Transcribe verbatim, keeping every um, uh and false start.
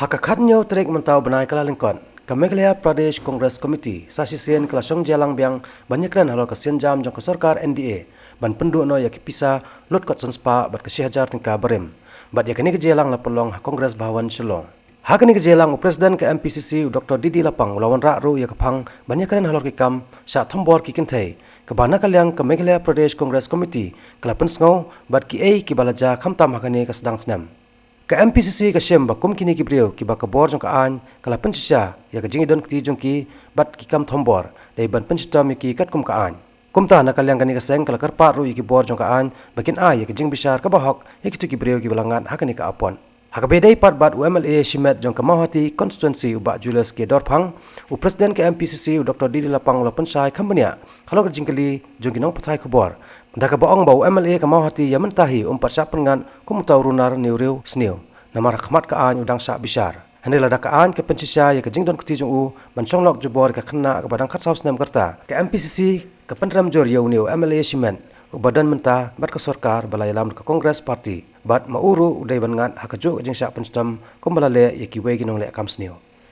Ha ka khatnïew tarik mynta u bnai Kyllalyngkot, ka Meghalaya Pradesh Congress Committee sa shisien ka la shong jia lang biang ban ïakren halor ka sienjam jong ka sorkar N D A ban pynduh noh ïa ki pisa lut kot san spah bad ka shi hajar tyngka barim. Bad ïa kane ka jia lang la pynlong ha Congress Bhawan, Shillong. Ha kane ka jia lang u President ka M P C C, u Doctor D D Lapang, u la wanrah ruh ïa ka phang ban ïakren halor ki kam shah thombor ki kynthei, kaba na ka liang ka Meghalaya Pradesh Congress Committee ka la pynsngew bad kiei kiba la jia khamtam ha kane ka sdang snem. Ka M P C C ka shim ba kum kine ki briew kiba ka bor jong ka aiñ ka la pynshisha ïa ka jingïadon kti jong ki bad ki kam thombor, dei ban pynshitom ïa ki katkum ka aiñ. Kumta na ka liang kane ka seng ka la kyrpad ruh ïa ki bor jong ka aiñ ba kin ai ïa ka jingbishar kaba hok ïa kito ki briew kiba la ngat ha kane ka apot. Ha kaba ïadei pat bad u M L A shimet jong ka Mawhati Constituency, u Bah Julius K Dorphang, u President ka M P C C, u Doctor D D Lapang, u la pynshai kham bniah halor ka jingkylli jong ki nongpathai khubor, da kaba ong ba u M L A ka Mawhati ïa mynta hi um pat shah pynngat kum uta u runar ne u riewsniew, namar ha khmat ka aiñ u dang shah bishar. Hynrei lada ka aiñ ka pynshisha ïa ka jingdon kti jong u ban shong lok jubor ïa ka khynnah kaba dang khatsaw snem ka rta, ka M P C C ka pynrem jur ïa une u M L A shimet uba don mynta bad ka sorkar ba la ïalam da ka Congress Party, bad ma u ruh u dei ban ngat ha kajuh ka jingshah pynshitom kumba la leh ïa kiwei ki nongleh kam sniew.